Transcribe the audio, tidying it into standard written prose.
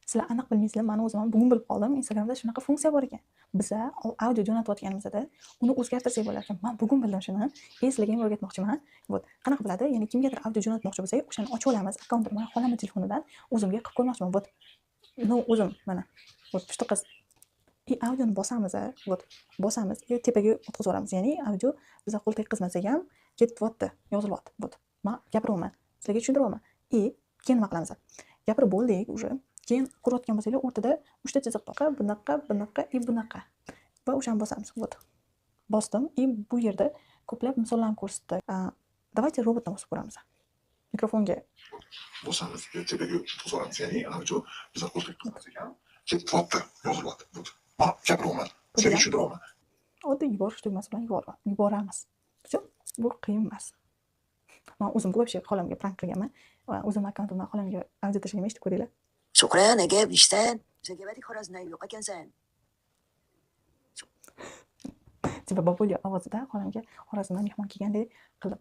Sizlar aniq bilmaysizlar, mani o'zim ham bugun bilib qoldim. Instagramda shunaqa funksiya bor ekan. Biza audio jo'natayotganimizda uni o'zgartirsak bo'lar ekan. Men bugun bildim shuni. И sizlarga ham o'rgatmoqchiman. Вот, qanaqa bo'ladi? Ya'ni kimgadir audio jo'natmoqchi bo'lsak, o'shani ochib olamiz. Akkauntini mana xolamni telefonidan o'zimga qilib ko'rmoqchiman. Вот. Ну, o'zim mana. Вот, pushti qiz. И audioni bosamiz, вот, bosamiz, и tepaga o'tkazib yuboramiz. Ya'ni audio biza qo'l tekkizmasak ham ketyapti, yozilyapti. Вот. Men gapiryapman, sizlarga tushuntiryapman. И keyin nima qilamiz? Gapirib bo'ldik уже. Keyin ko'rayotgan bo'lsanglar, o'rtada 3 ta chiziq bor. Bunaqa, bunaqa и bunaqa. Va o'shani bosamiz. Вот. Bosdim и bu yerda ko'plab misollarni ko'rsatdi. Давайте robotdan bosib ko'ramiz. Mikrofonga bosamiz, tepaga o'tkazib yuboramiz. Ya'ni audio biza qo'l tekkizmasak ham ketyapti, yozilyapti. Вот. Men gapiryapman, sizlarga tushuntiryapman. Oddiy yuborish tugmasi bilan yuboramiz. Всё, bu qiyin emas. Men o'zim вообще xolamga prank qilganman. Va o'zim akkauntimdan xolamga audio tashlaganman, eshitib ko'ringlar. Shukran aka, ishdan. Sen kelmadik Xorazmdan, yo'q ekansan. Типа бабуля ovozida xolamga Xorazmdan mehmon kelgandek qildim.